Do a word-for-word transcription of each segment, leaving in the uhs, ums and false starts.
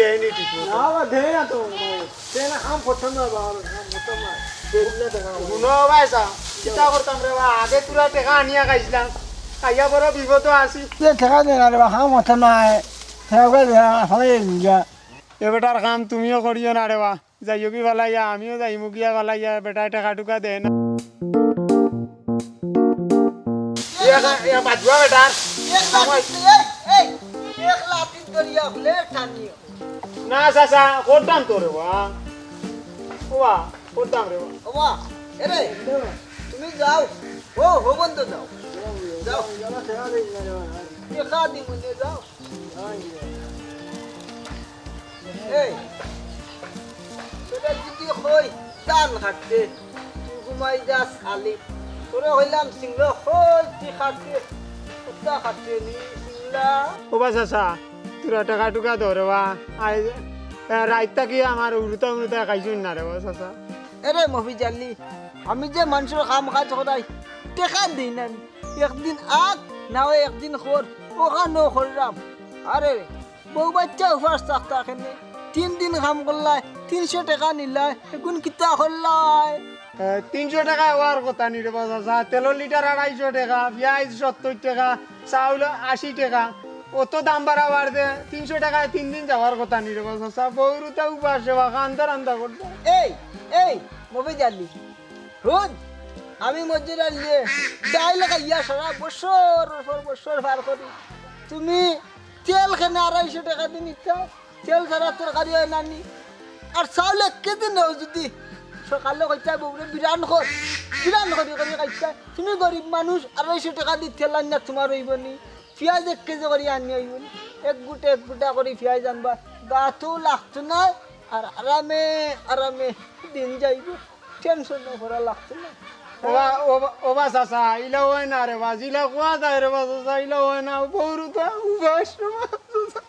এই নি টিপু। না, বাবা, দেয় না তো, বাবা। দেয় না, কাম করতাম না, বাবা, কাম করতাম না। দেয় না, দেয় না, বাবা। হুনো, ভাই সাব, কিতা করতাম রে বা, আগে তোরা টেকা আনিয়া খাইছলাম, খাইয়া বড় বিপদো আছি। এ টেকা দে না রে বা, কাম করতাম না, টেকা দে না, সবাই যা। এ বেটার কাম তুমিও করিও না রে বা, যাইও কি বালাইয়া, আমিও যাইমু গিয়া বালাইয়া, বেটায় টেকা টুকা দেয় না। এ, এ, বাজুয়া বেটার। এক লাঠি, এই, এই, এক লাঠি ধরিয়া হলে টানিও। না, চাচা, করতাম তো রে বা। ও বা, করতাম রে বা। ও বা, এরে, তুমি যাও। ও, ও বন্ধু যাও। যাও। টেকা দিমু নে, যাও। এই, তোরা যদি কই ধান কাটতে, তুই ঘুমাই যাস খালি। তোরে কইলাম সিংলা, কই তুই কাটতে, কুত্তা কাটতে নি সিংলা। ও বা চাচা, তোরা টেকা টুকা ধরে বা। আই, এ, রাইত থাকি আমার উরুতা উরুতা খাইছইন না রে বা চাচা। এরে মফিজ আলী, আমি যে মানষর কাম কাজ করাই, টেকা দেই না আমি। একদিন আত, না অয় একদিন কর, অখানও কররাম। আরে, বউ বাইচ্চা উপাস থাকতা কেনে? তিন দিন কাম করলায়, তিনশো টেকা নিলায়, এগুন কিতা করলায়? এ, তিনশো টেকায় অওয়ার কথা নি রে বা চাচা, তেলর লিটার আড়াইশো টেকা, পিয়াইজ সত্তইর টেকা, চাউল আশি টেকা, অত দাম বাড়াবার দে, তিনশো টেকায় তিন দিন যাওয়ার কথা নি রে বা চাচা, বউর উতা উপাস রে বা, কান্দা রান্দা করতে। এই, এই, মফিজ আলী, হুন, আমি মজুর আলীয়ে ডাইল খাইয়া সারা বছর পর বছর পার করি। তুমি তেল কেনে আড়াইশো টেকা দি নিতা? তেল ছাড়া তরকারি অয় না নি? আর চাউল এক কেজি নেও যদি, সকালে কইতায় বউরে বিরান কর, বিরান করি করি খাইতায়। তুমি গরিব মানুষ, আড়াইশো টেকা দি তেল আনিয়া তুমার অইবো নি? পিয়াইজ এক কেজি করি আনিয়া অইবো নি? এক গুটা এক গুটা করি পিয়াইজ আনবা, গাতো লাগতো নায়, আর আরামে আরামে দিন যাইবো। টেনশন করা লাগতো নায়। ও বা, ও বা, ও বা চাচা, ইলা অয় না রে বা, ইলা কওয়া যায় রে বা চাচা, ইলা অয় না, বউর উতা উপাস রে বা চাচা।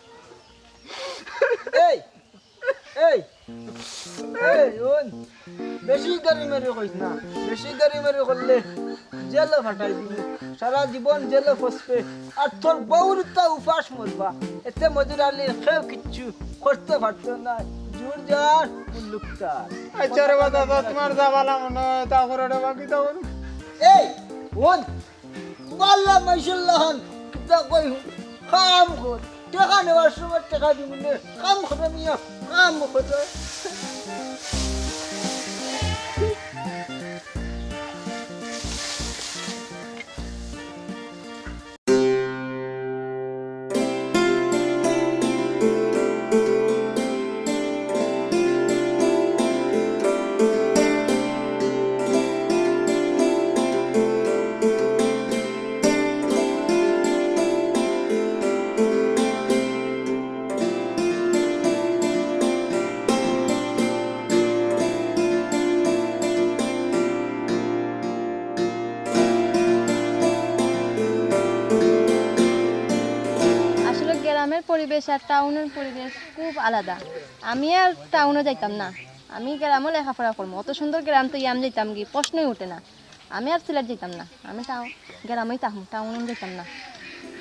এই, এই, এই, হুন, বেশি গাড়িমারি কইস না, বেশি গাড়িমারি করলে জেলো ফাটাই দিমু, সারা জীবন জেলো ফসবে। আর তোর বউর উতা উপাস মরবা, এতে মজুর আলীর কেউ কিচ্ছু করতে পারতো না। জুর যার, মুল্লুক তার। আচ্ছা রে বা চাচা, তুমার যা ভালা মনে অয় তা করো রে বা, কিতা করো? এই, হুন, বালা মাইনষর লাখান, কিতা কই হুন, কাম কর। টেকা নেওয়ার সময় টেকা দিমু নে, কাম কর মিয়া, কাম কর। আসলে গ্রামের পরিবেশ আর টাউনের পরিবেশ খুব আলাদা। আমি আর টাউনো যাইতাম না, আমি গ্রামো লেখাপড়া করমু। অত সুন্দর গ্রাম তো ইয়াম যাইতাম কি, প্রশ্নই উঠে না। আমি আর সিলেট যাইতাম না, আমি টাউন, গ্রামেই থাকমু, টাউনো যাইতাম না।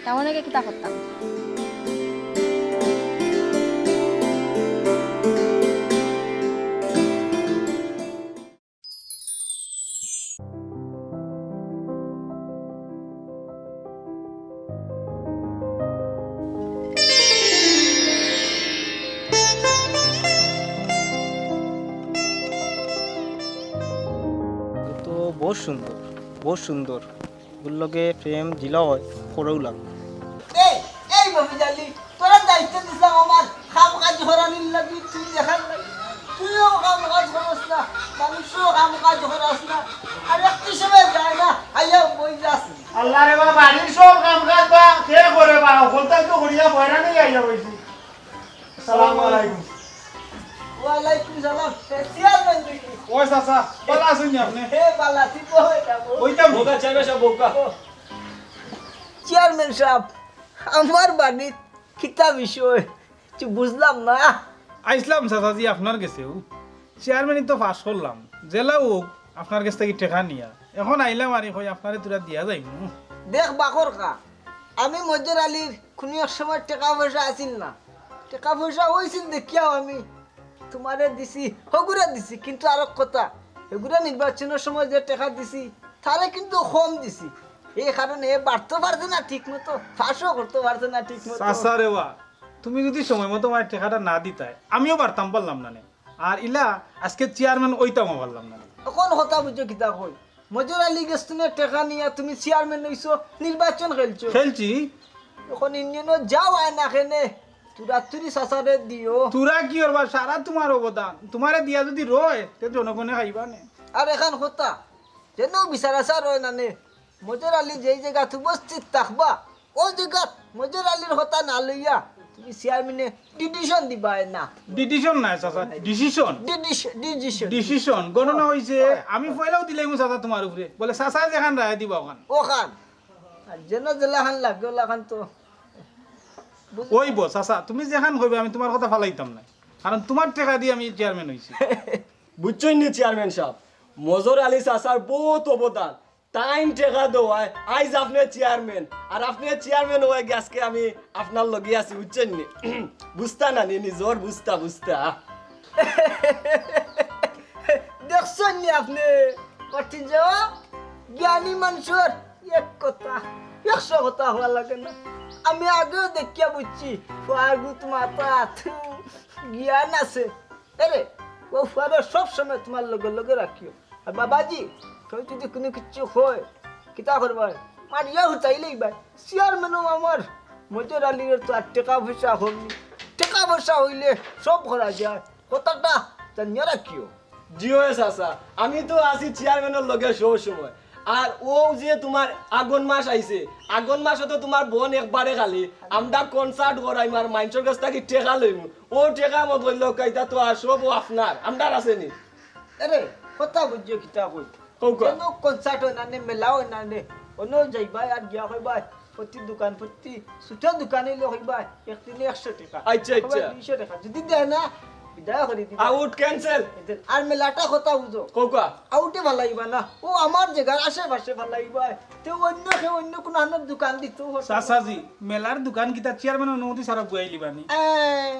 টাউনে গিয়া কিতা করতাম? তো বহুত সুন্দর, বহুত সুন্দর। ওর লগে প্রেম জিলা হয়, করেও লাগে। এই, এই মফিজ আলী, তোরে দায়িত্ব দিছলাম আমার কাম কাজ করানির লাগি, তুই দেখার লাগি। তুইও কাম কাজ করস না, মানুষও কাম কাজ করস না। আর একটু সময় যায় না, আইয়া বই যাস। আল্লাহ রে বা, বাড়ির সব কাম কাজ বা কে করে বা, হকলতাই তো করিয়া বয়রা নেই আইয়া বইছি। আসসালামু আলাইকুম। ওয়ালাইকুম সালাম। এ, চেয়ারম্যান দেখি। ওই চাচা, ভালা আছইন নি আপনে? হে, ভালা আছি, বউ এটা, বউ। বইতাম। বউকা, চেয়ারম্যান সাব, বউকা। চেয়ারম্যান সাব, আমার বাড়িত কিতা বিষয়? কিছু বুঝলাম না। আইছলাম চাচাজি আপনার গেছেউ। চেয়ারম্যানি তো পাশ করলাম। যেলা অউক, আপনার গেছ থাকি টেকা নিয়া। এখন আইলাম আরি কই আপনারে থুড়া দিয়া যাইমু। দেখ বাকর খা, আমি মজুর আলীর কুনু এক সময় টেকা পয়সা আছিল না। টেকা পয়সা অইছিল দেখিয়াও আমি তুমারে দিছি, হগুরে দিছি, কিন্তু আরক কথা, হগুরে নির্বাচনর সময় যে টেকা দিছি, তারে কিন্তু কম দিছি। এই কারণে বাড়তো পারছে না ঠিক মতো, পাসও করতো পারছে না ঠিক মতো। চাচা রে বা, তুমি যুদি সময় মতো আমার টেকাটা না দিতায়, আমিও বাড়তাম পারলাম না নে। আর ইলা আজকে চেয়ারম্যান অইতামও পারলাম না নে। অখন কথা বুঝছো কিতা কই? মজর আলী গেছ থনে টেকা নিয়া তুমি চেয়ারম্যান অইছো, নির্বাচন খেলছো। খেলছি। অখন ইউনিয়নো যাও আয় না কেনে, তুরাতুরি চাচারে দিও। তুরা কি করবা? সারা তুমার অবদান। তুমারে দিয়া যুদি রয়, তে জনগণে খাইবা নে। আর এখান কথা, যেন বিচার আচার অয় না নে। মজর আলী যেই জাগাত উপস্থিত থাকবা, অউ জাগাত মজর আলীর কথা না লইয়া তুমি চেয়ারম্যানে ডিসিশন দিবায় না। ডিসিশন নায় চাচা, ডিসিশন। Decision, decision. ডিসিশন। গণনা অইছে, আমি পয়লাউ দিলাইমু চাচা তুমার উপরে। বলে চাচায় যেখান রায় দিবা অখান। অখান। আর যেন যেলাখান লাগে অলাখান তো। অইবো চাচা, তুমি যেখান কইবায় আমি তুমার কথা ফালাইতাম না। কারণ তুমার টেকা দি আমি চেয়ারম্যান অইছি। বুঝছইন নি চেয়ারম্যান সাব, মজর আলী চাচার বউত অবদান। তাইন টেকা দেওয়ায় আইজ আপনে চেয়ারম্যান, আর আপনে চেয়ারম্যান অওয়ায় গি আজকে আমি আপনার লগে আছি, বুঝছইন নি? বুঝতা না নি, নিজর বুঝতা, বুঝতা। দেখছইন নি আপনে? কঠিন যে জ্ঞানী মানষর এক কথা, একশো কথা কওয়া লাগে না। আমি আগেউ দেখিয়া বুঝছি, ফুয়ার গুত মাথাত জ্ঞান আছে। এরে, অউ ফুয়ারে সব সময় তুমার লগে লগে রাখিও। আর বাবাজি, কেউ যুদি কুনু কিচ্ছু কয়, কিতা করবায়? মারিয়া হুতাইলেই বায়। চেয়ারম্যানও আমার, মজর আলীর তো আর টেকা পয়সা কম নি। টেকা পয়সা অইলে সব করা যায়। কথাটা জানিয়া রাখিও। জি অয় চাচা, আমি তো আছি চেয়ারম্যানর লগে সব সময়। আর অউ যে তুমার আগন মাস আইছে, আগন মাসো তো তুমার বন একবারে খালি। আমরা কনসার্ট করাইমু আর মাইনষর গেছ থাকি টেকা লইমু। অউ টেকা মতো লইলে কাইতা তো আর সব অউ আপনার, আমরার আছে নি। আরে, কথা বুঝছো কিতা কই? কউক্কা। অনো কনসার্ট অয় না নে, মেলা অয় না নে, অনো যাইবায় আর গিয়া কইবায়, প্রতি দোকান, প্রতি ছোট দোকান অইলে কইবায়, একদিনে একশো টেকা। আচ্ছা, আচ্ছা। কইবায় দুইশো টেকা। যুদি দেয় না, বিদায় করি দিবায়। Out, cancel. আর মেলাটা কথা বুঝো। কউক্কা। আউটে ফালাইবা না, অউ আমার জাগার আশেপাশে ফালাইবায়। তে অইন্য কেউ অইন্য কুনু আনার দোকান দিতো। চাচাজি, মেলার দোকান কিতা চেয়ারম্যানর অনুমতি ছাড়া বওয়াইলিবা নি? এ।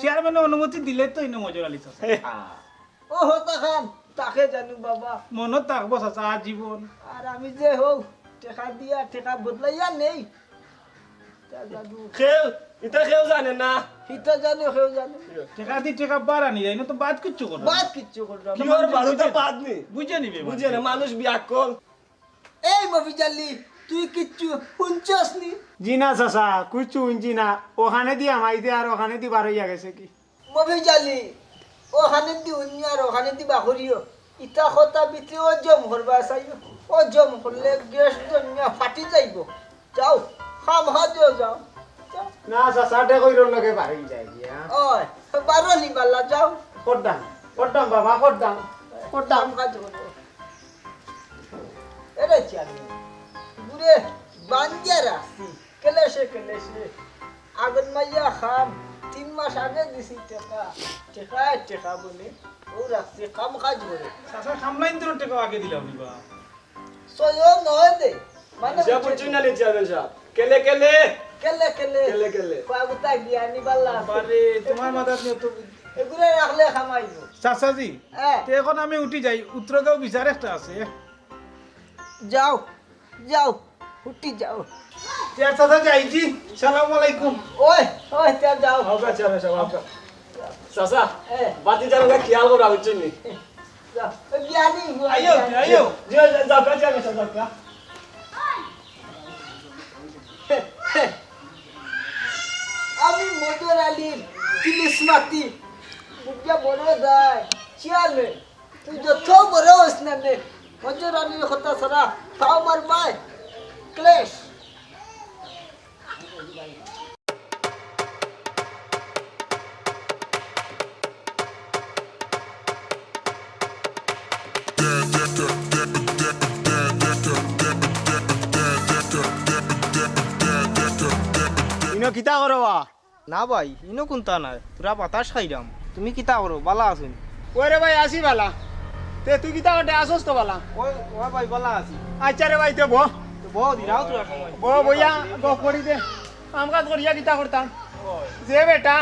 চেয়ারম্যানর অনুমতি দিলে তো ইনো মজর আলী চাচা। এ। আ। ও হতা খান, তাকে জানু বাবা। মনো থাকবো চাচা আজীবন। আর আমি যে হউ, টেকা দিয়া, টেকা বদলাইয়া নেই। তা জানু। কেউ, ইতা কেউ জানে না। ইতা জানে, কেউ জানে। টেকা দি টেকা বাড়ানি যায় না তো, বাদ কিচ্ছু করো না। বাদ কিচ্ছু করো না। কিওর বাদ? ওটা বাদ নি। বুঝে নিবে, বুঝে না, মানুষ বিয়াক্কল। এই মফিজ আলী, তুই কিচ্ছু হুনছস নি? জি না চাচা, কিচ্ছু হুনছি না। অখানেদি হামাইছে আর অখানেদি বার অইয়া গেছে কি? মফিজ আলী, অখানেদি হুনিও আর অখানেদি বার করিও। ইতা কথা ভিতরে হজম করবা চাইও। হজম করলে গ্যাস জমিয়া ফাটি যাইবো। যাও, কাম কাজো যাও। যাও। না চাচা, টেকা কইরর লগে বার অই যায় গিয়া। ওই, বারো নি বালা, যাও। করতাম, করতাম বাবা, করতাম, করতাম। কাম কাজ করো। এরে চেয়ারম্যান, বুড়ে বান্ধিয়া রাখছি, কেলেসে কেলেসে। আগন মাইয়া খাম, তিন মাস আগে দিছি টেকা, টেকায় টেকা বলে, অউ রাখছি, কাম কাজ করে। চাচা, কামলাইন্তর টেকা আগে দিলাম নি বা। সয়ও নয় দে, মানে হিসাব বুঝছইন না নি চেয়ারম্যান সাব? কেলে কেলে। কেলে কেলে। কেলে কেলে। কয় বুতা জ্ঞানী বালা আছে। বাবারে, তুমার মাথাত নিয়ে তো। এগুলা রাখলে কামাইবো। চাচাজি, হ্যাঁ। তে এখন আমি উঠি যাই, উত্তরগাঁও বিচার একটা আছে। যাও, যাও, উঠি যাও। তে চাচা যাইছি, সালাম আলাইকুম। ওই, ওই, তে যাও। আউক্কা, চেয়ারম্যান সাব, আউক্কা। চাচা, হ্যাঁ। বাতি জ্বালাইয়া খেয়াল করা অইছে নি? যাও, ওই বিয়ানি, আইও, বিয়ানি। আইও। যাও, যাও, যাও, যাও, যাও, যাও। আমি মজর আলীর তিলিস মাতি, বুঝিয়া বড় দায়, চেয়ারম্যান। তুই যত বড় অইস না নে, মজর আলীর কথা ছাড়া তাও মারবায়, ক্লেশ। ইনো কিতা করো বা? না ভাই, ইনো কুন্তা নায়, পুরা বাতাস খাইরাম। তুমি কিতা করো, বালা আছো নি? ওরে ভাই, আছি বালা। তে তুই কিতা করতে আছস তো বালা? ওই, ওই ভাই, বালা আছি। আচ্ছা রে ভাই, তে বহ। তো বহ, দিরাও তো এখন। বহ, বইয়া, গপ করি দে। কাম কাজ করিয়া কিতা করতাম? ওই। যে বেটা,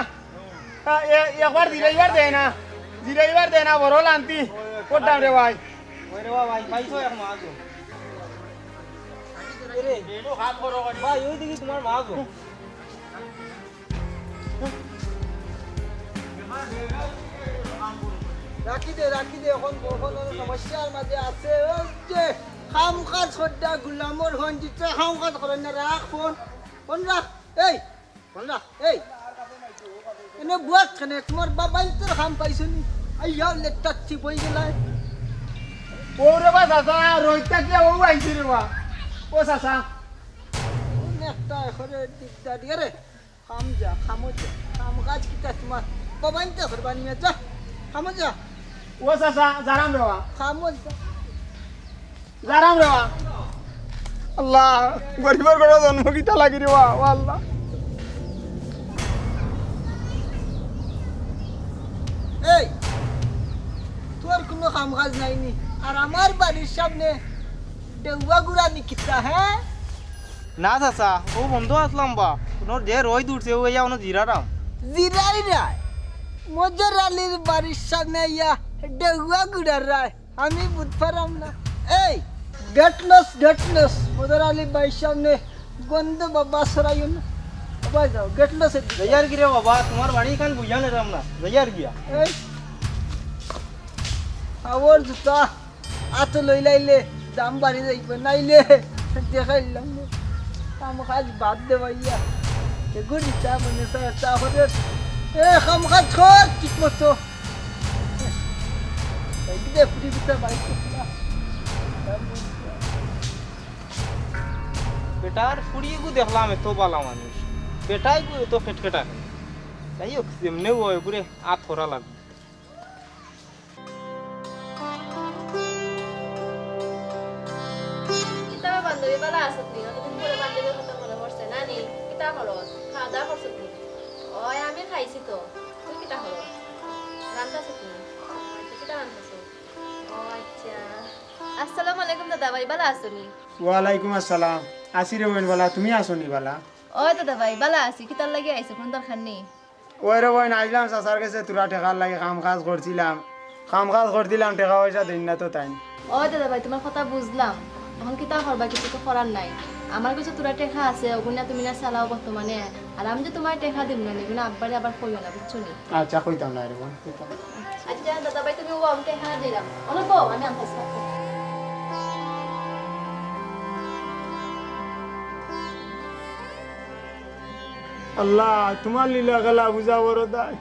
এ-, একবার জিরাইবার দেয় না, জিরাইবার দেয় না, বড় লান্তি করতাম রে ভাই। ওরে বাবা, ভাই, পাইছো এক মাছ। এরে, ভাই, ওই দেখি তোমার মাছ। রাখি দে, রাখি দে, এখন, এখন অনো সমস্যার মাঝে আছে। ওই যে কাম কাজ করতা গুলামর ফোন দিতে, কাম কাজ করে না, রাখ ফোন, ফোন রাখ। এই, ফোন রাখ, এই। এনে বুয়াত কেনে, তোমার বাবাইন্তর কাম পাইছো নি? আইয়াও লেটাচ্ছি বই গেলায়। ও রে বা চাচা, রইতা কিয়া ও আইছে রে বা। ও চাচা। কোন একটা এখরে দিকদারি রে। কাম যা, কামো যা। কাম কাজ কিতা তোমার বাবাইন্তে করবা নি, যা। কামো যা। ও চাচা, যারাম রে বা। কামো যা। যারাম রে বা। আল্লাহ, গরিবর ঘরো জন্ম কিতা লাগি রে বা, ও আল্লাহ। এই, তোর কুনু কাম কাজ নাই নি? আর আমার বাড়ির সামনে ডেউয়া গুড়া নি কিতা, হ্যাঁ? না চাচা, ও বন্ধ আছলাম বা। অনো যে রইদ উঠছে, ও ইয়া অনো জিরারাম। জিরাই রায়? মজর আলীর বাড়ির সামনে ইয়া ডেউয়া গুড়ার রায়? আমি বুঝ পারাম না। এই, get lost, get lost। মদর আলী ভাইর সামনে গন্ধ বাবা ছড়াইও না। বাবা যাও, get lost এর দিকে। যাইয়ার গি রে বাবা, তোমার বাড়ি কান বুঝান এরাম না। যাইয়ার গিয়া। এই, আওর জুতা আতো লইলাইলে দাম বাড়ি যাইব, নাইলে দেখাইলাম না। কাম কাজ বাদ দে ভাইয়া। এগুলি চা মনে চায় চা করে। এ, কাম কাজ কর ঠিক মতো। এই যে পুরি পিঠা বাইক করলা। বেটার ফুড়িগু দেখলাম এত বালা মানুষ, বেটাইগু এত খেটখেটা কেনে? যাই হোক, যেমনে অয়, এগুরে আত করা লাগবো। কিতা বান্ধবী, বালা আছত নি? অতদিন পরে বান্ধবীর কথা মনে পড়ছে, না নি? কিতা করস? খাওয়া দাওয়া করছত নি? অয়, আমি খাইছি তো। তুই কিতা করস? রান্তাছত নি? আচ্ছা, কিতা রান্তাছত? ও আচ্ছা। আসসালামু আলাইকুম দাদা ভাই, বালা আছো নি? ওয়ালাইকুম আসসালাম। আছি রে বইন বালা, তুমি আছো নি বালা? ওই দাদা ভাই, বালা আছি। কিতার লাগি আইছো? কুনু দরকার নি? ওই রে বইন, আইলাম চাচার গেছে থুড়া টেকার লাগি, কাম কাজ করছিলাম, কাম কাজ করছিলাম, টেকা পয়সা দেইন না তো তাইন। ওই দাদা ভাই, তোমার কথা বুঝলাম, এখন কিতা করবা, কিছু তো করার নাই। আমার গেছে থুড়া টেকা আছে, ওগুনা তুমি না চালাও বর্তমানে। আর আমি যে তোমার টেকা দিমু না, এগুনা আব্বারে আবার কইও না, বুঝছো নি? আচ্ছা, কইতাম না রে বইন, কইতাম না। আচ্ছা দাদা ভাই, তুমি ও আমাকে এখানে দিলাম, অনেক আমি আনতাছি। আল্লাহ, তোমার লীলা খেলা বুঝা বড় দায়।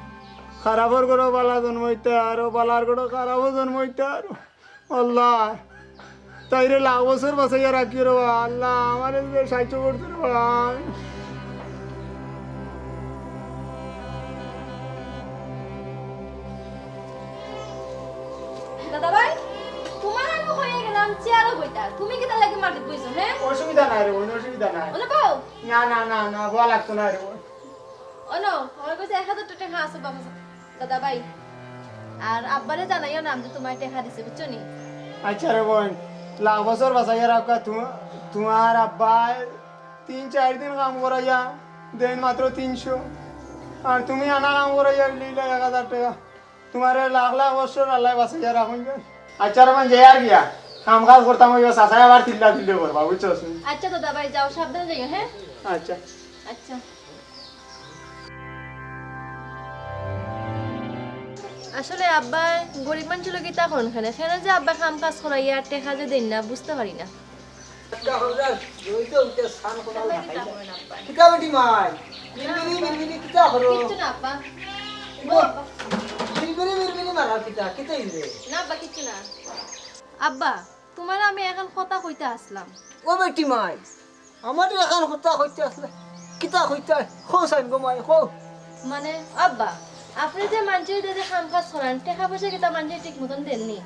খারাপর ঘরো বালা জন্মাইতা আরো, বালার ঘরো খারাপও জন্মাইতা আরো। আল্লাহ, তাইরে লাখ বছর বাঁচাইয়া রাখিও রে বা। আল্লাহ, আমারে যে সাহায্য করতে রে বা। দাদা ভাই, তোমার আমি কইয়া গেলাম চেয়ারো বইতা, তুমি কিতার লাগি মাটিত বইছো, হ্যাঁ? অসুবিধা নাই রে বইন, অসুবিধা নাই। ওনে বউ? না, না, না, না, বওয়া লাগতো না রে বইন। অনো, আমার কাছে এক হাজার টেকা আছে বাবা, দাদা ভাই। আর আব্বারে জানাইও না আমি যে তোমার টেকা দিছে, বুঝছো নি? আচ্ছা রে বইন, লাখ বছর বাঁচাইয়া রাখা। তোমার আব্বা তিন চাইর দিন কাম করাইয়া দেইন মাত্র তিনশো, আর তুমি আনা কাম করাইয়া লইলা এক হাজার টেকা। তোমারে লাখ লাখ বছর আল্লাহ বাঁচাইয়া রাখুন। আচ্ছা রে বইন, যাইয়ার গিয়া, কাম কাজ করতাম অইবো, চাচায় আবার চিল্লা চিল্লি করবা, বুঝছো? আচ্ছা দাদা ভাই, যাও, সাবধানে যাইও, হ্যাঁ? আচ্ছা। আচ্ছা। আসলে আব্বা গরিব মানুষর লগে কিতা করইন কেনে? কেনে যে আব্বা কাম কাজ করাইয়া আর টেকা যে দেইন না, বুঝতে পারি না। কিতা করলাম? ওই তো উঠে স্নান করার কিতা লাগাই। কিতা করইন আব্বা? কিতা বেটি মাই? বিড়বিড়ি, বিড়বিড়ি কিতা করো? কিচ্ছু না আব্বা। ও, ও আব্বা। বিড়বিড়ি, বিড়বিড়ি মারা কিতা? কিতা হইছে? না আব্বা, কিচ্ছু না। আব্বা, তোমারে আমি এখান কথা কইতা আসলাম। ও বেটি মাই, আমারে এখান কথা কইতা আসলে? কিতা কইতা? কও চাইন গো মাই, কও। মানে, আব্বা, আপনে যে মানষরে দিয়া যে কাম কাজ করান, টেকা পয়সা কিতা মানষরে ঠিক মতন দেইন নি?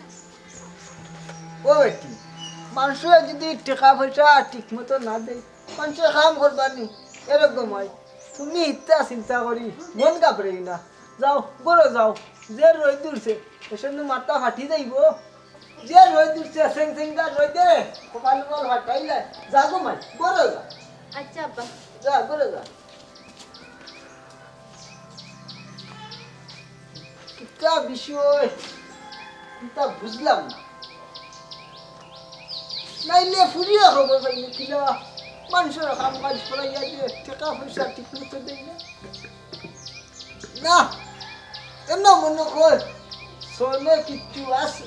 ও বেটি, মানষরে যদি টেকা পয়সা ঠিক মতন না দেয়, মানষে কাম করবা নি? এরকম হয়। তুমি ইত্যা চিন্তা করি মন ঘাবড়াইও না। যাও, ঘরো যাও। যে রইদ উঠছে, এর সামনে মাথা ফাটি যাইবো। যে রইদ উঠছে, সেং সেং কার রইদে, কপাল উপাল ফাটাইলে। যা গো মাই, ঘরো যা। আচ্ছা আব্বা। যা, ঘরো যা। তা বিষয়, তা বুঝলাম না। নাইলে ফুরিয়া খবর পাইলে কিলা, মানুষের কাম কাজ করাইয়া যে টাকা পয়সা ঠিক মতো দেয় না। না, এমন মনে হয় চলে কিচ্ছু আছে।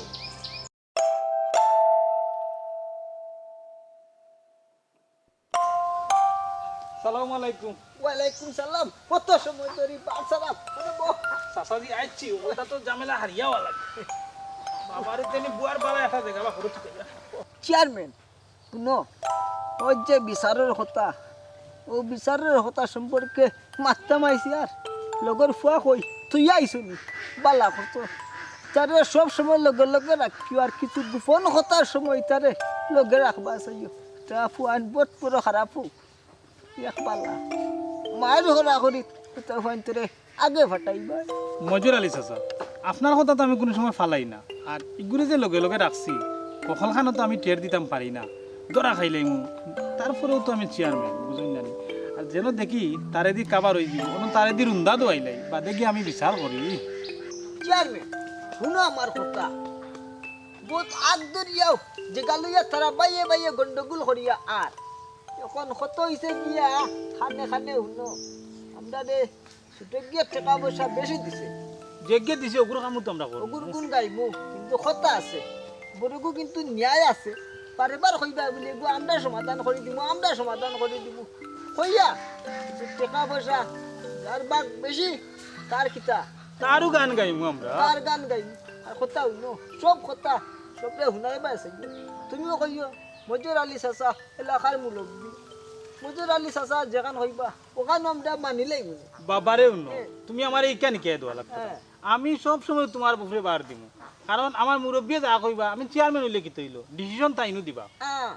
সালামু আলাইকুম। ওয়ালাইকুম সালাম। কত সময় ধরে বাদ সালাম? আরে বহ। চাচাজি আইছি, ওটা তো ঝামেলা হারিয়াওয়া লাগে। বাবারে, তেনি বুয়ার বালা একটা জায়গা বা খরচ করিয়া। চেয়ারম্যান, হুনো, ওই যে বিচারর কথা, ও বিচারর কথা সম্পর্কে মাততাম আইছি আর লগর ফুয়া কই, তুই আইছো নি? বালা করছো। তারে সব সময় লগে লগে রাখিও, আর কিছু গোপন কথার সময় তারে লগে রাখবা চাইও। তা ফুয়ান বট পুরো খারাপ হোক, এক বালা। মায়ের হরা করি, তা ফুয়ান তোরে আগে ফাটাইবা। মজুর আলী চাচা, আপনার কথা তো আমি কোনো সময় ফালাই না, আর ইগুরে যে লগে লগে রাখছি, কখলখানো তো আমি টের দিতাম পারি না, ধরা খাইলাইমু। তারপরেও তো আমি চেয়ারম্যান, বুঝুন জানি। আর যেন দেখি তারে দি কাবার হয়ে দিব, অন্য তারে দি রুন্দা দোয়াইলাই, বাদে গিয়ে আমি বিচার করি। চেয়ারম্যান, হুনো আমার কথা। বহুত আগ ধরিয়াও যে গালুইয়া তারা বাইয়ে বাইয়ে গন্ডগোল করিয়া আর এখন কত হইছে গিয়া খানে খানে হুনো। আমরা রে ছুটে গিয়া টাকা পয়সা বেশি দিছে। যেগিয়ে দিছে ওগুর কামও তো আমরা করবো। ওগুর গুণ গাইমু, কিন্তু কথা আছে, বড়গু কিন্তু ন্যায় আছে। বারে বার কইবা বলে, "এগু আমরা সমাধান করি দিমু, আমরা সমাধান করি দিমু।" কইয়া যে টাকা পয়সা যার ভাগ বেশি, তার কিতা? তারও গান গাইমু আমরা। তার গান গাইমু। আর কথা হইল, সব কথা, সবরে হুনাই পাইছে। তুমিও কইও, মজুর আলী চাচা, এলাকার মুরব্বী। মজুর আলী চাচা যেখান কইবা, ওখান আমরা মানিলাই মনে। বাবারে হুনো, হ্যাঁ। তুমি আমার এই কেন কে দোয়া লাগতো? হ্যাঁ। আমি সব সময় তোমার বুফরে বার দিমু, কারণ আমার মুরব্বী যা কইবা, আমি চেয়ারম্যান হইলে কি তৈল, ডিসিশন তাইনু দিবা। হ্যাঁ,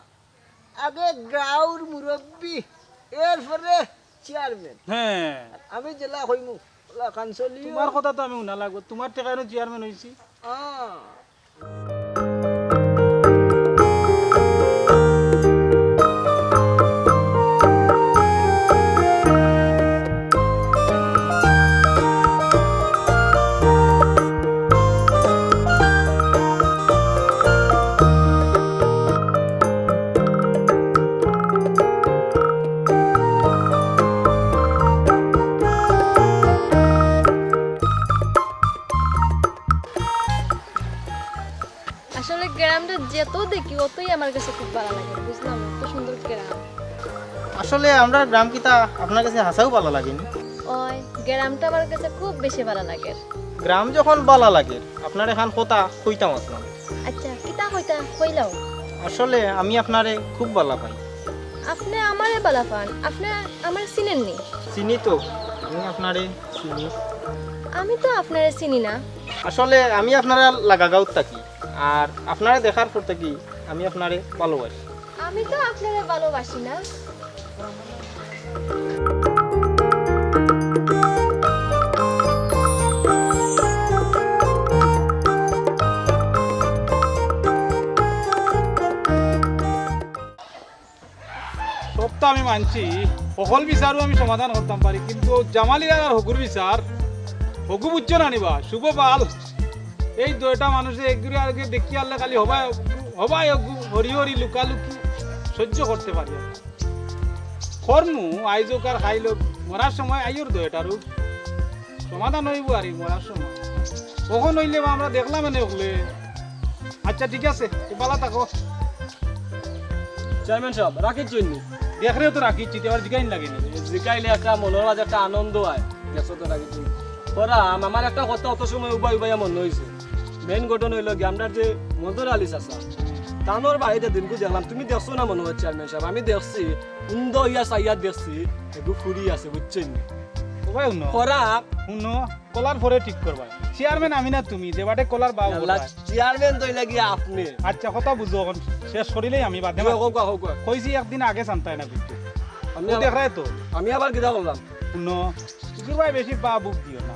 আগে গাঁওর মুরব্বী, এরপরে চেয়ারম্যান। হ্যাঁ। আমি জেলা কইমু, ওলা কাঞ্চলি। তোমার কথা তো আমি হুনা লাগবো, তোমার টেকানো চেয়ারম্যান হইছি। হ্যাঁ। আসলে গ্রামটা যত দেখি, অতই আমার কাছে খুব ভালা লাগে, বুঝলাম, অত সুন্দর গ্রাম। আসলে আমরার গ্রাম কিতা আপনার কাছে হাছাউ ভালা লাগেনি? ওই, গ্রামটা আমার কাছে খুব বেশি ভালা লাগে। গ্রাম যখন ভালা লাগে, আপনার এখান কথা কইতাম আসলাম। আচ্ছা, কিতা কইতা, কইলাও। আসলে আমি আপনারে খুব ভালা পাই। আপনে আমারে ভালা পান? আপনে আমারে চিনেন নি? চিনি তো, আমি আপনারে চিনি। আমি তো আপনারে চিনি না। আসলে আমি আপনারা লাগাগাঁওত থাকি, আর আপনারে দেখার পর থাকি আমি আপনারে ভালোবাসি। আমি তো আপনারে ভালোবাসি না। সব তো আমি মানছি, হকল বিচারও আমি সমাধান করতাম পারি, কিন্তু জামালির আর হগুর বিচার, হগু বুঝছো না নিবা, শুভ পাল, এই দুইটা মানুষে একগুরে আরেকগুরে দেখি আনলে খালি হবায় হগু, হবায় হগু, হরি হরি, লুকালুকি সহ্য করতে পারি না। করমু, আইজ হোক আর খাইল হোক, মরার সময় আইওর দুইটারও সমাধান হইব আর এই মরার সময়। কখন হইলে বা আমরা দেখলাম এনে হকলে। আচ্ছা, ঠিক আছে, তো ভালা থাকো। চেয়ারম্যান সাব, রাখিচ্ছইন নি? দেখরে তো রাখিচ্ছি, তে আবার জিগাইন লাগে নি? জিগাইলে একটা মনর মাঝে একটা আনন্দ অয়। দেখছো তো রাখিচ্ছইন নি? করাম, আমার একটা কথা অত সময় উবাই উবাইয়া মনো অইছে। মেইন ঘটনা অইলো গি, আমরার যে মজুর আলী চাচা, তানর বাড়িত দিনকু দেখলাম, তুমি দেখছো না মনো অয় চেয়ারম্যান সাব? আমি দেখছি, উন্দা অইয়া চাইয়া দেখছি, এগু ফুরি আছে, বুঝছইন নি? ও ভাই, হুনো। করাম। হুনো, কলার পরে ঠিক করবা। চেয়ারম্যান আমি না তুমি, যে বাটে কলার বাউ ইয়াল্লা, বটে। চেয়ারম্যান তো অইলা গিয়া আপনে। আচ্ছা, কথা বুঝো, অখন শেষ করিলেই আমি বাদে জি, মাত-, কউক্কা, কউক্কা। কইছি একদিন আগে জানতায় না কিন্তু। আমি ও আবার, দেখরায় তো। আমি আবার কিতা করলাম? হুনো, হুজুর ভাই বেশি বা বুক দিও না।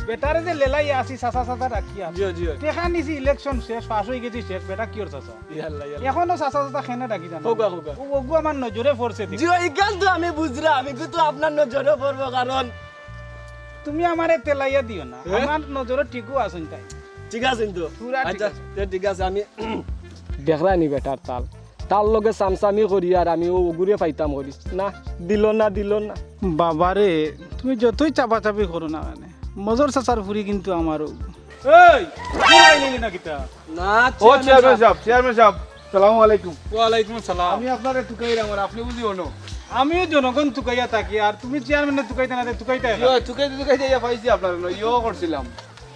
বেটারে যে লেলাই আছি, চাচা চাচা ডাকি আছি। জি, জি। টেকা নিছি, ইলেকশন শেষ, পাস অই গেছি শেষ, বেটা কিওর চাচা? ইয়াল্লা, ইয়াল্লা। এখনো চাচা চাচা কেনে ডাকি জানো? কউক্কা, কউক্কা। ও, ওগু আমার নজরে পড়ছে দেখি। জি, ইখান তো আমি বুঝরাম, ইগু তো আপনার নজরে পড়বো, কারণ তুমি আমারে তেলাইয়া দিও না, আমার নজরো ঠিকউ আছইন তাইন। ঠিক আছইন তো? পুরা ঠিক আচ্ছা, আছে। তে ঠিক আছে, আমি দেখরায়নি বেটার তাল, তার লগে সামসামি করি আর আমি অউ অগুরে পাইতাম করি না, দিল না, দিল না। বাবারে, তুমি যতই চাপাচাপি করো না কেনে, মজর চাচার ফুরি কিন্তু আমারউ। এই, তুই আইলি না কিতা? না, ও চেয়ারম্যান সাব, চেয়ারম্যান সাব, সালামু আলাইকুম। ওয়ালাইকুম আসসালাম। আমি আপনারে তুকাইরাম, আর আপনে বুঝি অনো? আমিও জনগণ তুকাইয়া থাকি, আর তুমি চেয়ারম্যানরে তুকাইতা না, তুকাইতা জি, অয়, তুকাইতে তুকাইতে ইয়া পাইছি আপনারে, ইয়ো করছিলাম।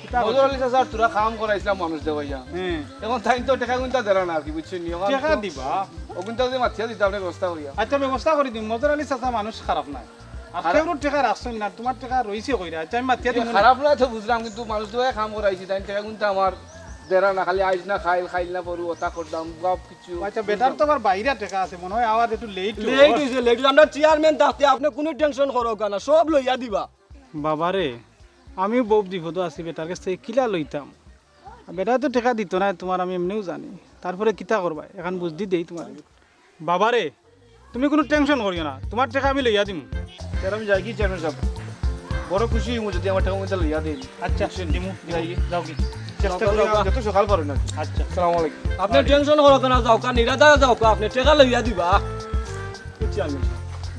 কিতা মজর করছো? আলী চাচার থুড়া কাম করাইছিলাম মানুষ দেওয়াইয়া। হ্যাঁ। এখন তাইন তো টেকা কুন্তা দেরা না আর কি, বুঝছইন নি? এখন টেকা তো দিবা? অগুনতা যে মাতিয়া দিতা, আপনে ব্যবস্থা করিয়া। আচ্ছা, ব্যবস্থা করি দিমু। মজর আলী চাচা মানুষ খারাপ নায়। আর আর কেউর টেকা রাখছইন না, তুমার টেকা রইছে কইরা। আচ্ছা, আমি মাতিয়া দিমু না। খারাপ নায় তো বুঝলাম, কিন্তু মানুষ দেওয়াইয়া কাম করাইছি, তাইন টেকা কুন্তা আমার দেরা না, খালি আইজ না খাইল, খাইল না পরু, অতা করতাম, সব কিছু। আচ্ছা, বেটার তো আবার বাইরা টেকা আছে, মনে অয় আওয়াজ একটু লেট লেট অইছে, লেট অইছে। আমরা চেয়ারম্যান থাকতে আপনে কুনু টেনশন করউক্কা না, সব লইয়া দিবা। বাবারে, আমিও বউত বিপদো আছি, বেটার গেছ থাকি কিলা লইতাম? বেটায় তো টেকা দিতো নায় তুমার, আমি এমনেউ জানি। তারপরে কিতা করবায়, এখান বুদ্ধি দেই তুমারে। বাবারে, তুমি কুনু টেনশন করিও না, তুমার টেকা আমি লইয়া দিমু। স্যার, আমি যাইগি চেয়ারম্যান সাব? বড় খুশি অইমু যদি আমার টেকা কুন্তা লইয়া দেইন। আচ্ছা, বুঝছইন? দিমু, দিমু। যাইগি? যাওগি। চেষ্টা করিও যত সকাল পারইন আর কি। আচ্ছা। আসসালামু আলাইকুম। আপনে টেনশন করইন না, যাউক্কা, নিরাদায় যাউক্কা, আপনে টেকা লইয়া দিবা। বুঝছি আমি।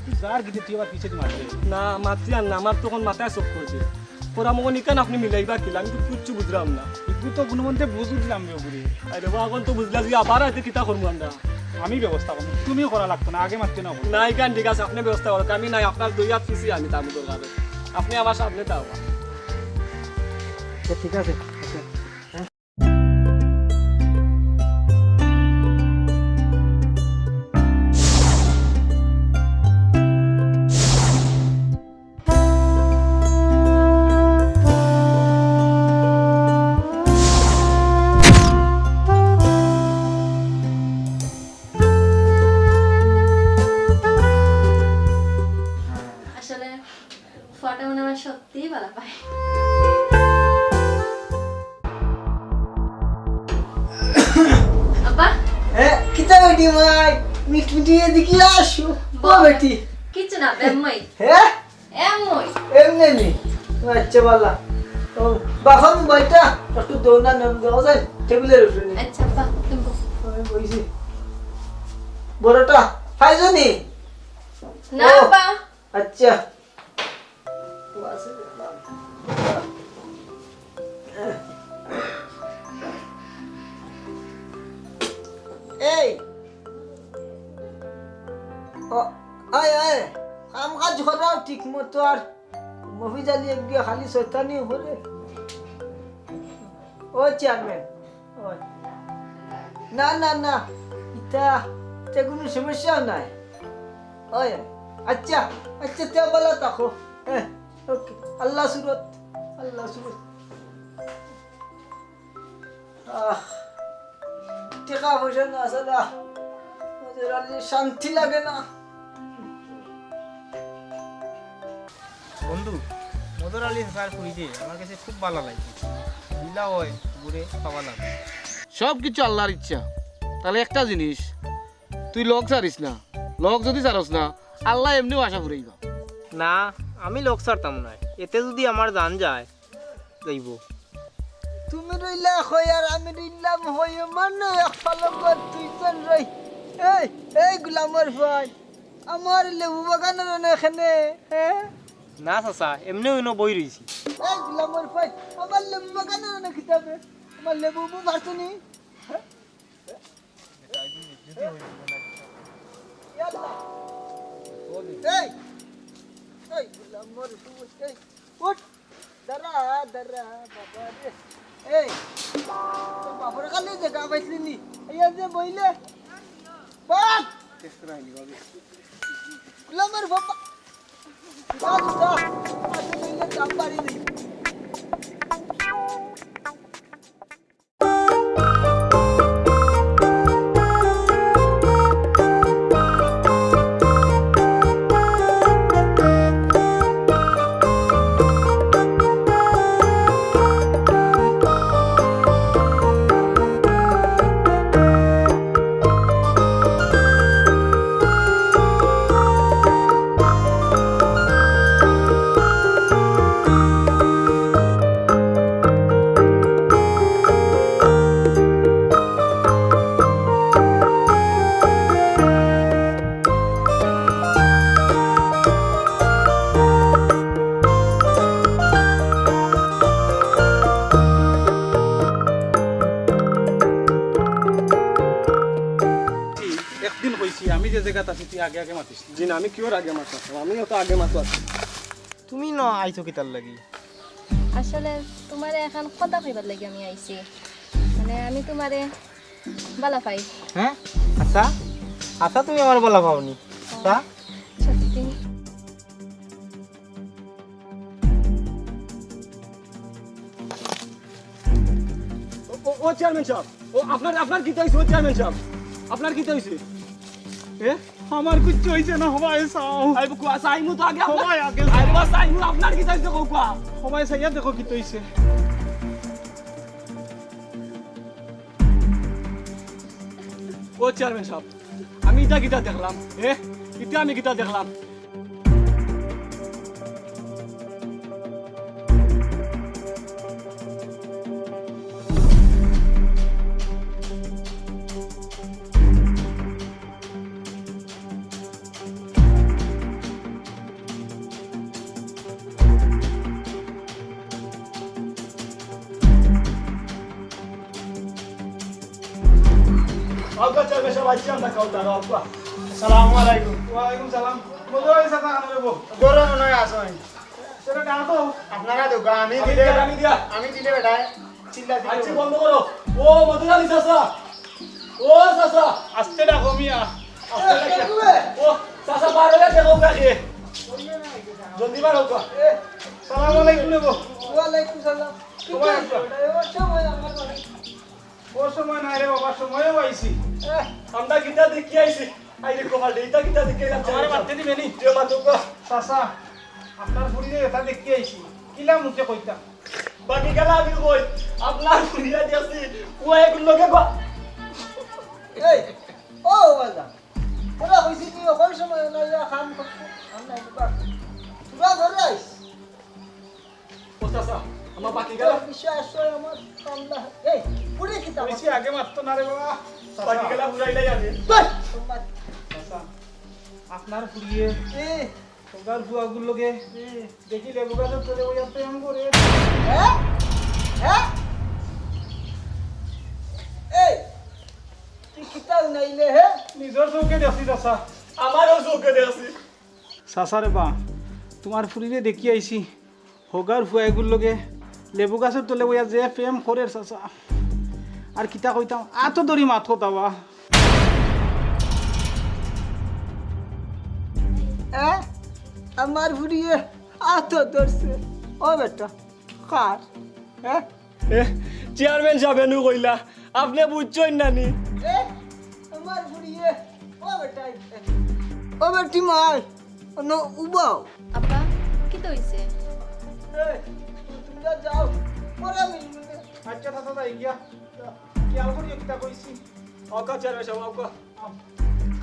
তুই যার গিয়ে তুই আবার পিছে মারবে। না, মাতি আর না, আমার তখন মাথায় চক্কর দে। করাম অখন ইখান আপনে মিলাইবা কিলা? আমি তো কিচ্ছু বুঝরাম না। ইগু তো কুনুমন্তে বুঝ উঠলাম রে বুড়ি। আরে বা, অখন তো বুঝলা যে আবার আইতে কিতা করমু আমরা? আমি ব্যবস্থা করমু, তুমিও করা লাগতো না, আগে মাতিও না। না, ইখান ঠিক আছে, আপনে ব্যবস্থা করউক্কা, আমি নাই, আপনার দুই আত পিছে আমি তামু দরকারে। আপনে আমার সামনে তাও। আচ্ছা, ঠিক আছে। আচ্ছা। আসলে ফুয়াটা মনে অয় আমার সত্যিই ভালা পায়। আব্বা। এ, কিতা বেটি মাই? মিটমিটি এদিকে আসো। ও বল। বেটি। কিচ্ছু না, বেম্মই। হ্যাঁ? এমনই। এমনি নি? আচ্ছা, বালা। ও, বাবা, মোবাইলটা একটু দৌ না, নাম দেওয়া যায়, টেবিলের উপরে নি। আচ্ছা, আব্বা, তুমি বসো। আমি বইছি। বড়টা, পাইছো নি? না, ও, আব্বা। আচ্ছা। এই, ও, আয়, আয়, কাম কাজ করাও ঠিক মতো, আর মফিজ আলী একদিকে খালি শয়তানি করে। ও চেয়ারম্যান, ওই। না, না, না, ইতা, ইতা কুনু সমস্যাও নাই। ওই, আচ্ছা, আচ্ছা, তে বালা থাকো। হ্যাঁ, ওকে। আল্লাহ সুরত, আল্লাহ সুরত। আহ, টেকা পয়সা না ছাড়া মজর আলীর শান্তি লাগে না। বন্ধু, মজর আলী চাচার ফুরিরে আমার কাছে খুব ভালা লাগে। দিলা অয়, ঘুরে পাওয়া লাগে। সব কিছু আল্লাহর ইচ্ছা। তাইলে একটা জিনিস, তুই লগ ছাড়িস না। লগ যদি ছাড়স না, আল্লায় এমনেউ আশা ফুরাইবা। না, আমি লগ ছাড়তাম নায়। এতে যদি আমার জান যায়, যাইবো। তুমি রইলা কই আর আমি রইলাম কই, মানে এক পালঙ্গর দুইজন রই। এই, এই গোলামর ভাই, আমার লেবু বাগানর অনে কেনে, হ্যাঁ? না চাচা, এমনেউ ইনো বই রইছি। এই গোলামর ভাই, আমার লেবু বাগানর অনে কিতা বে? আমার লেবু উবু পারছো নি? হ্যাঁ? ইয়াল্লা। এই, এই গোলামর ভাই, এই, উঠ। দাঁড়া, দাঁড়া, বাবা রে। এই, তোর বাপর খালি জাগা পাইছলি নি? এই যে বইলে। বাপ! গোলামর বাবা। যা, যা, আজ বইলে চাপ বাড়ি দিই। জি, আমি যে জাগাত আছি, তুই আগে আগে মাতিস। জি না, আমি কিওর আগে মাততাম? আমি অত আগে মাততাম। তুমি ন আইছো কিতার লাগি? আসলে তুমারে এখান কথা কইবার লাগি আমি আইছি। মানে, আমি তুমারে বালা পাই। হ্যাঁ? আচ্ছা, আচ্ছা, তুমি আমার বালা পাওনি? আচ্ছা। সত্যি। ও, ও, ও চেয়ারম্যান সাব, ও আপনার, আপনার কিতা অইছে? ও চেয়ারম্যান সাব, আপনার কিতা অইছে? এ, আমার কিচ্ছু অইছে না, হবায় চাও। আরে বুকু, আচ্ছা, আইমু তো আগে আপনার। হবায় আগে। আরে বাস, আইমু, আপনার কিতা অইছে, কউক্কা? হবায় চাইয়া দেখো কিতা অইছে। ও চেয়ারম্যান সাব, আমি ইটা কিতা দেখলাম? এ, ইটা আমি কিতা দেখলাম? আব্বা, চল, বেশ, আব্বা, আইছি আমরা, খাও, দাঁড়াও, আব্বা। আসসালামু আলাইকুম। ওয়ালাইকুম সালাম। মজুর আলী চাচা, আনো রে বউ। ঘরো মনে হয় আসো। সেটা ডাকো। আপনারা তো গা-, আমি আমি দিলে, দিয়া, আমি দিয়া। আমি দিলে বেটায় চিল্লা দিলে আচ্ছা, বলো। বন্ধ করো। ও, মজুর আলী চাচা। ও, চাচা। আস্তে ডাকো মিয়া। আস্তে ডাকো। ও, চাচা, বার হয়ে দেখো কাকে। জলদি বার হোক। এ, সালাম আলাইকুম রে বউ। ওয়ালাইকুম সালাম। তোমার একটা। ওর সময় আমার ঘরে। ও সময় নাই রে বাবা, সময়ও আইছি। এহ। আমরা কিতা দেখি আইছি? আই রে কপাল রে, ইতা কিতা দেখি আইছি? আমার মারতে দিবে নি? যে মাতুক। চাচা, আপনার ফুরিরে ইতা দেখি আইছি। কিলা মুখে কইতাম? বাকি গেলা আমি কই, আপনার ফুরিরে দেখছি, ও এগুর লগে বা- এই, ও বাবা, তোরা কইছি কি, ওই সময় না ইয়া কাম করতে? আমরা একবার তোরা ধরে আইস। ও চাচা, আমার বাকি গেল। তোর বিষয় আসলে আমার কামলা। এই, পুড়ে কি তামাক? বেশি আগে মারতো না রে বাবা। বাকি গেল বুঝাই নাই আমি। বাস, তোমার চাচা, আপনার ফুরিয়ে এ, তোর ফুয়াগুর লগে এ, দেখি লেবু গাছর তলে ওই প্রেম করে। হ্যাঁ? হ্যাঁ? এই, তুই কিতা উনাইলে, হে? নিজর চোখে দেখছি চাচা। আমারও চোখে দেখছি। চাচা রে বা, তোমার ফুরিরে দেখি আইছি। হগার ফুয়া এগুর লগে লেবু গাছর তলে বইয়া যে প্রেম করের চাচা। আর কিতা কইতাম, আতো ধরি মাত কথা বা। এ? আমার ফুরিয়ে আতো ধরছে। ও বেটা, কার? হ্যাঁ? এ, চেয়ারম্যান সাব এনু কইলা, আপনে বুঝছইন না নি? এ, আমার ফুরিয়ে, ও বেটাই, ও বেটি মাই, অনো উবাও। আব্বা, কিতা অইছে? এ, তুমরা যাও, পরে মিলমু নে। আচ্ছা, দাদা, যাই গিয়া। খেয়াল করিও কিতা কইছি। অকা চেয়ারম্যান সাব, অকা।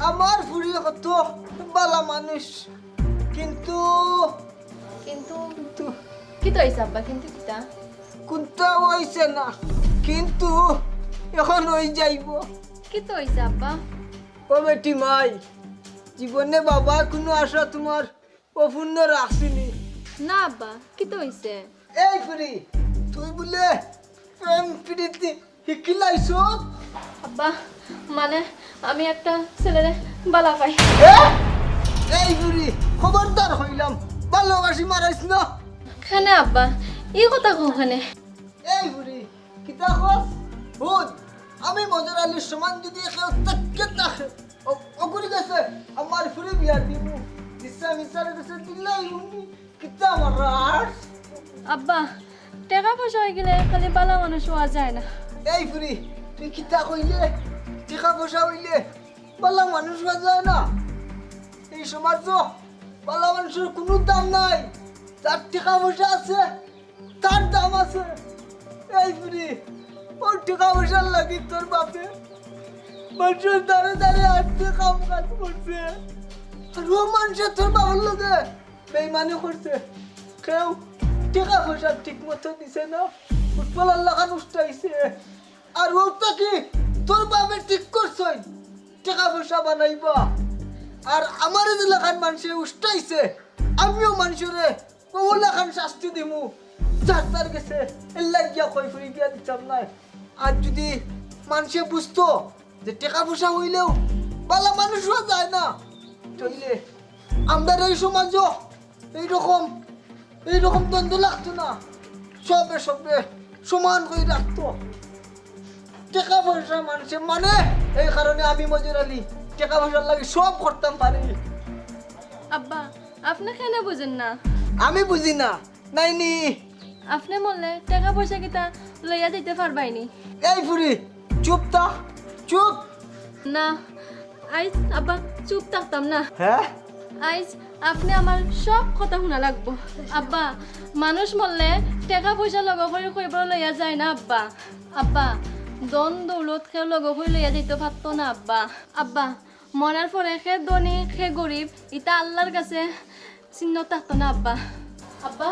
আমার ফুরি কত বালা মানুষ, কিন্তু কিন্তু কিন্তু কিতা অইছে আব্বা? কিন্তু কিতা? কুন্তা অইছে না, কিন্তু এখন অই যাইবো। কিতা অইছে আব্বা? ও বেটি মাই, জীবনে বাবা কুনু আশা তোমার অপূর্ণ রাখছিনি? না আব্বা, কিতা অইছে? এই ফুরি, তুই বুলে প্রেম পিরিতি হিকিলাইছো? আব্বা, মানে, আমি একটা ছেলেরে বালা পাই। এ? এই বুড়ি, খবরদার কইলাম, ভালোবাসি মারাইস না। কেনে আব্বা, ই কথা কও কেনে? এই বুড়ি, কিতা কস? হুন, আমি মজুর আলীর সমান যদি কেউ থাকে থাকে, অগুর গেছে আমার ফুরি বিয়া দিমু। দিশা মিশার গেছে দিলাই হুনি। কিতা মারার? আব্বা, টেকা পয়সা অইগেলে খালি বালা মানুষ অওয়া যায় না। এই ফুরি, তুই কিতা কইলে? টেকা পয়সা অইলে বালা মানুষ অওয়া যায় না? এই সমাজো বালা মানুষর কুনু দাম নাই। যার টেকা পয়সা আছে, তার দাম আছে। এই ফুরি, অউ টেকা পয়সার লাগি তোর বাপে মানষর দারে দারে আটতে কাম কাজ করছে। আর অউ মানষে তোর বাপর লগে বেইমানি করছে। কেউ টেকা পয়সা ঠিক মতো দিছে না, ফুটবলার লাখান উষ্টাইছে। আর অউটা কি তোর বাপে ঠিক করছইন টেকা পয়সা বানাইবা? আর আমারে যে লাখান মানষে উষ্টাইছে, আমিও মানষরে অউ লাখান শাস্তি দিমু। যার তার গেছে এর লাগিয়া কই ফুরি বিয়া দিতাম নায়। আর যুদি মানষে বুঝতো যে টেকা পয়সা অইলেও ভালা মানুষও যায় না। চললে আমরার এই সমাজও এইরকম, এইরকম দ্বন্দ্ব লাগতো না। সবে সবে সমান করি রাখতো। টেকা পয়সা মানষে মানে, এই কারণে আমি মজির আলী টেকা পয়সার লাগি সব করতাম পারি। আব্বা, আপনে কেনে বুঝইন না? আমি বুঝি না, নাইনি। আপনে মরলে টেকা পয়সা কিতা লইয়া যাইতা পারবায়নি? এই ফুরি, চুপ থাক, চুপ। না, আইজ আব্বা চুপ থাকতাম না। হ্যাঁ? আইজ আপনে আমার সব কথা হুনা লাগবো। আব্বা, মানুষ মরলে টেকা পয়সা লগে করি কইবো লইয়া যায় না আব্বা। আব্বা, ধন দৌলত কেউ লগে করি লইয়া যাইতা পারতো না আব্বা। আব্বা, মরার পরে কে ধনী কে গরিব ইতা আল্লার কাছে চিহ্ন থাকতো না আব্বা। আব্বা,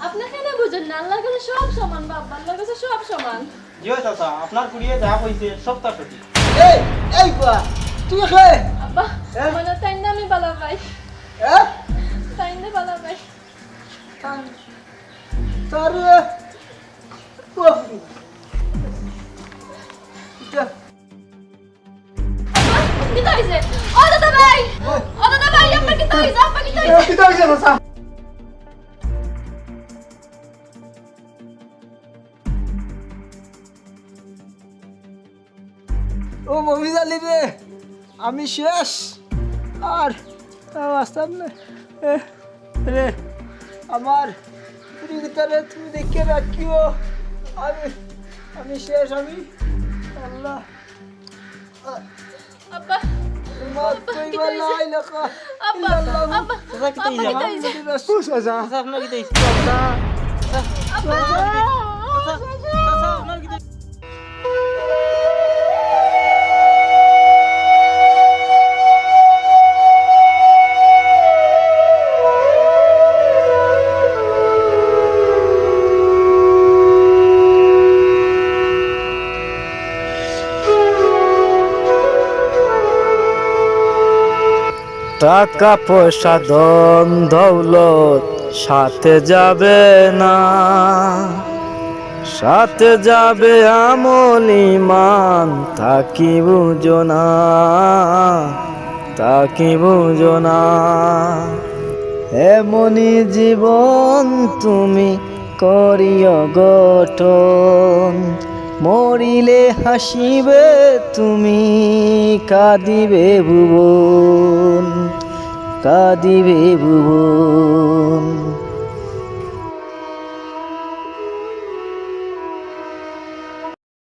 আপনে কেনে বুঝইন না? আল্লার কাছে সব সমান বা আব্বা, আল্লার কাছে সব সমান। জি অয় চাচা, আপনার ফুরিয়ে যা কইছে সবতা সঠিক। এই, এই বা, তুই কে? আব্বা, হ্যাঁ? মানে তাইন না আমি ভালা পাই। হ্যাঁ? তাইন না ভালা পাই। তার, তার, ও, এটা আব্বা, কিতা অইছে? ও দাদা ভাই! ও দাদা ভাই, আব্বা কিতা অইছে? আব্বা কিতা অইছে? কিতা অইছে, বাসা? ও মমিজ আলী রে, আমি শেষ। আর, আর বাঁচতাম না। এ, রে, আমার ফুরিগুতারে তুমি দেখিয়া রাখিও। আমি, আমি শেষ, আমি। আল্লাহ। আব্বা, মাফ আব্বা, কইবা, কিতা অইছে? লা ইলাহা আব্বা, ইল্লাল্লাহ। আব্বা, চাচা, কিতা আব্বা, অইছে? কিতা অইছে? ও চাচা। চাচা, আপনার কিতা অইছে? চাচা। আব্বা। চাচা, চাচা, আপনার কিতা অইছে? টাকা পয়সা ধন দৌলত সাথে যাবে না, সাথে যাবে আমল ইমান, তা কি বুঝো না, তা কি বুঝো না। এমনই জীবন তুমি করিও গঠন, মরিলে হাসিবে তুমি, কাঁদিবে ভুবন, কাঁদিবে ভুবন।